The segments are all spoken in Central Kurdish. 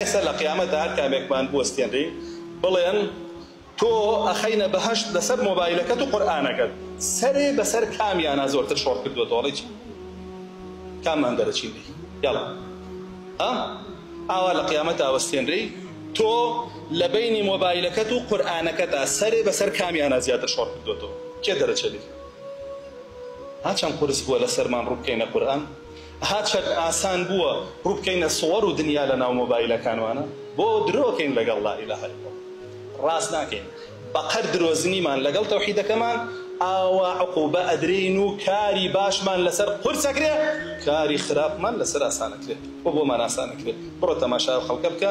ئێستا لە قیامەتا هەر کامێکمان بوەستێنرێین بڵێن تۆ ئەخەینە بەهەشت لەسەر مۆبایلەکەت و قورئانەکەت سەرێ بەسەر کامیانا زۆرتر شۆڕ کردووەتەوە ئەڵێی چی کاممان دەرەچین لێی یاڵا ها ئاوا لە قیامەتا وەستێنرێی تۆ لە بەینی مۆبایلەکەت و قورئانەکەتا سەرێ بەسەر کامیانا زیاتر شۆڕ کردووەتەوە کێ دەرەچێ لێی ها چەند قورس بووە لەسەرمان ڕووبکەینە قورئان ها چەند ئاسان بووە ڕووبکەینە سوەر و دنیا لەناو مۆبایلەکانمانە بۆ درۆکەین لەگەڵ لا الە الا اللە ڕاست ناکەین بەقەر درۆزنیمان لەگەڵ تەوحیدەکەمان ئاوا عقوبە ئەدرێین و کاری باشمان لەسەر قورس ئەکرێ کاری خراپمان لەسەر ئاسان ئەکرێ بۆ بۆمان ئاسان ئەکرێ بڕۆ تەماشای ئەو خەڵکە بکە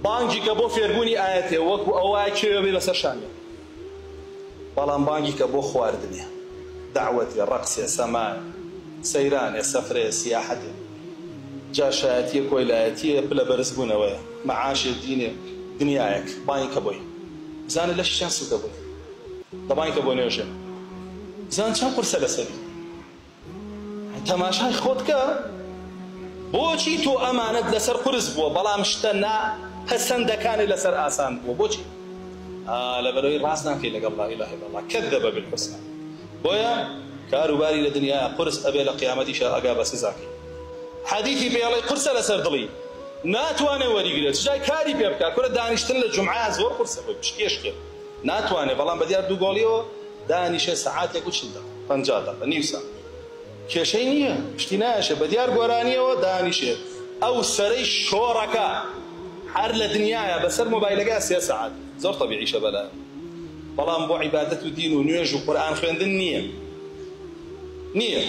بانگی کە بۆ فێربوونی ئایەتێ وەکو ئەوە کێوێ بێ بەسەر شانیان بەڵام بانگی کە بۆ خواردنێ، دەعوەتێ، ڕەقسێ، سەمایە، سەیرانێ، سەفرەیە، سیاحەتێ، جاشایەتیە، کۆیلایەتیە، پلە بەرزبوونەوەیە، مەعاشێ، دینێ، دنیایەک، بانگی کە بۆی. بزانە لەشی چەند سووکە بۆی. دە بانگی کە بۆ نوێژێ. بزانە چەند قورسە لەسەری. تەماشای خۆت کە بۆچی تۆ ئەمانەت لەسەر قورس بووە بەڵام شتە نا پەسەندەکانت لەسەر ئاسان بووە بۆچی؟ ئا لەبەرئەوەی ڕاست ناکەی لەگەڵ لا اله الا اللە کذب بالحسنی بۆیە کاروباری لە دنیا قورس ئەبێ لە قیامەتیشا ئەگا بە سزاکەی حەدیثی پێ ئەڵێی قورسە لەسەر دڵی ناتوانێ وەریگرێ چ جای کاری پێ بکا کورە دانیشتن لە جومعە زۆر قورسە بۆی پشکێشکێ ناتوانێ بەڵام بەدیار دوو گۆڵیەوە دانیشێ سەعاتێک و 40 دەقە 50 دەقە نیو ساعت کێشەی نییە پشتی نایەشێ بەدیار گۆرانیەوە دانیشێ ئەو سەرەی شۆڕەکە هەر لە دنیایە بەسەر مۆبایلەکە سێ سەعات زۆر تەبیعیشە بەلایەوە بەڵام بۆ عیبادەت و دین و نوێژ و قورئان خوێندن نییە نییە.